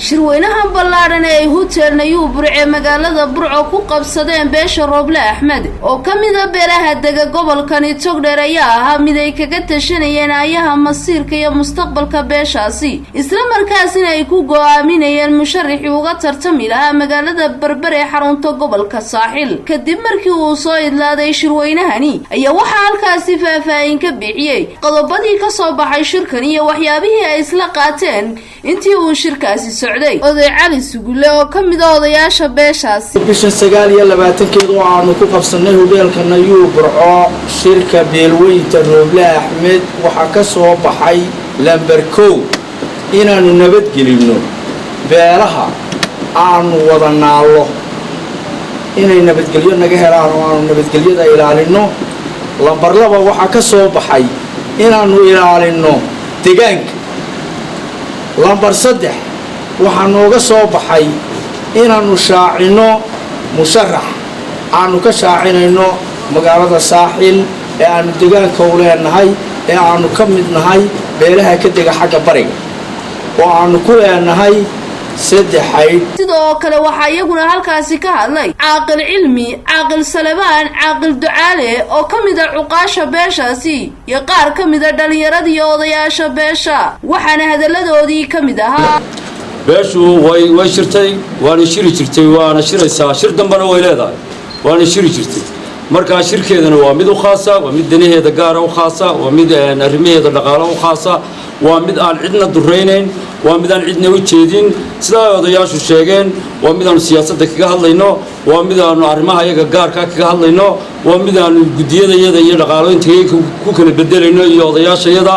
Shirweynahan ballaadhan ee ay Hotel Nayuu Burce magaalada Burco ku qabsadeen beesha Rooble Axmed oo ka mida beelaha dega gobolkani Togdheer ayaa ahaa mid ay kaga tashanayeen aayaha masiirka iyo mustaqbalka beeshaasi, isla markaasina ay ku go'aaminayeen musharaxii uga tartami lahaa magaalada Berber ee xarunta gobolka Saaxil. Kadib markii uu soo idlaaday shirweynahani ayaa waxaa halkaasi faahfaahin ka bixiyey qodobadii ka soo baxay shirkan iyo waxyaabihii ay isla qaateen intii uu shirkaasi socday oday Cali Sugule oo ka mid a odayaasha beeshaasi. Bisha 29-keed oo aanu ku qabsannay hoteelka Nayuu Burco shirka beelweynta Rooble Axmed, waxaa ka soo baxay: lamber 1, inaannu nabadgelinno beelaha aanu wada naallo, inay nabadgelyo naga helaan oo aanu nabadgelyada ilaalinno. Lambar 2, waxaa ka soo baxay inaannu ilaalinno degaanka. Lambar 3, waxaa nooga soo baxay inaannu shaacinno musharax aanu ka shaacinayno magaalada Saaxil ee aanu degaanka u leenahay, ee aanu ka mid nahay beelaha ka dega xagga bariga, oo aanu ku leenahay saddex xaydh. Sidoo kale waxaa iyaguna halkaasi ka hadlay Caaqil Cilmi, Caaqil Salebaan, Caaqil Ducaale oo ka mid a cuqaasha beeshaasi iyo qaar ka mid a dhallinyarada iyo odayaasha beesha, waxaana hadalladoodii ka mid ahaa: Beeshu way shirtay, waana shiri jirtay, waana shiraysaa, shir dambena way leedahay, waana shiri jirtay. Markaa shirkeedana waa mid u khaasa, waa mid danaheeda gaara u khaasa, waa mid arrimaheeda dhaqaalo u khaasa, waa mid aan cidna duraynayn, waa mid aan cidna u jeedin. Sidaa ay odayaashu sheegeen, waa mid aanu siyaasadda kaga hadlayno, waa mid aanu arrimaha iyaga gaarka kaga hadlayno, waa mid aanu guddiyadayada iyo dhaqaalooyinka ku kala bedelayno iyo odayaashayada.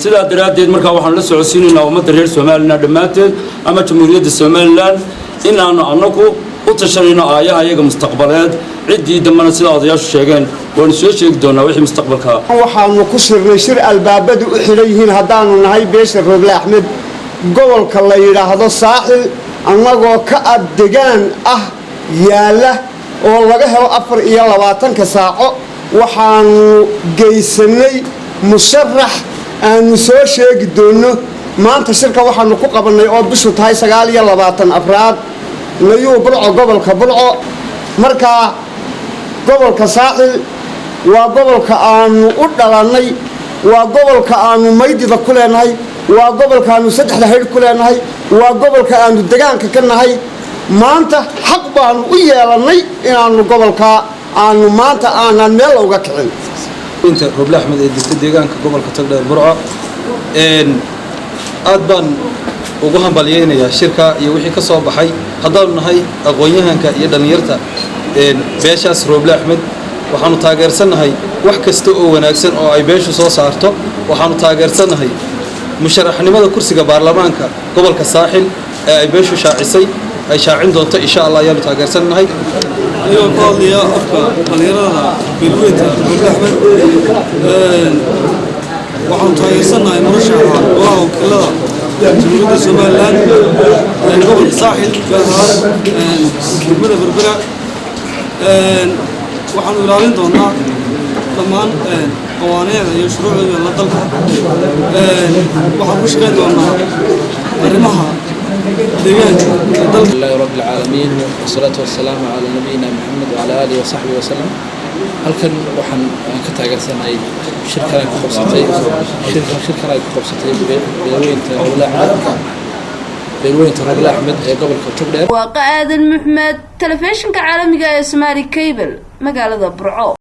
Sidaa daraaddeed markaa waxaanu la socodsiinaynaa ummadda reer Somaliland dhammaanteed ama Jamhuuriyadda Somaliland inaanu annagu u tashanayno aayaha iyaga mustaqbaleed. Ciddii dambena, sidaa odayaashu sheegeen, waanu soo sheegi doonaa wixii mustaqbalka. Waxaanu ku shirnay shir albaabadu u xidhan yihiin haddaanu nahay beesha Rooble Axmed, gobolka la yidhaahdo Saaxil, annagoo ka ad degaan ah yaalla oo laga helo 24-ka saaco. Waxaanu geysanay musharax aanu soo sheegi doonno. Maanta shirka waxaanu ku qabannay oo bishu tahay 29 afraad, Nayuu Burco, gobolka Burco. Markaa gobolka Saaxil waa gobolka aanu u dhalannay, waa gobolka aanu maydida ku leenahay, waa gobolka aanu saddexda haydh ku leenahay, waa gobolka aanu degaanka ka nahay. Maanta xaq baanu u yeelannay inaanu gobolkaa aanu maanta aanaan meel uga kicin. Inta Rooble Axmed ee degta deegaanka gobolka Togdheer, Burco, aad baan ugu hambalyaynayaa shirka iyo wixii ka soo baxay. Haddaanu nahay aqoon-yahanka iyo dhallinyarta beeshaas Rooble Axmed, waxaanu taageersannahay wax kasta oo wanaagsan oo ay beeshu soo saarto. Waxaanu taageersannahay musharaxnimada kursiga baarlamaanka gobolka Saaxil ee ay beeshu shaacisay, ay shaacin doonto insha Allah, ayaanu taageersannahay. Anigoo ku hadlaya afka dhallinyarada beelweynta Rooble Axmed, waxaanu taageersannahay murashaxa golaha wakiilada Jamhuuriyadda Somaliland gobolka Saaxil, gaar ahaan degmada Berbera. Waxaanu ilaalin doonaa dhammaan qawaaniicda iyo shuruucda u yaalla dalka. Waxaan ku shaqayn doonaa arrimaha deegaanka ee dalka. لله رب العالمين، والصلاة والسلام على نبينا محمد وعلى آله وصحبه وسلم. Halkan waxaan aan ka taageersanahay shirkan ay ku qabsatay shirkan ay ku qabsatay beelweynta Rooble Axmed, beelweynta Rooble Axmed ee gobolka Togdheer. Waaqa Aadan Muxmed, telefishinka caalamiga ee Somaali Cable, magaalada Burco.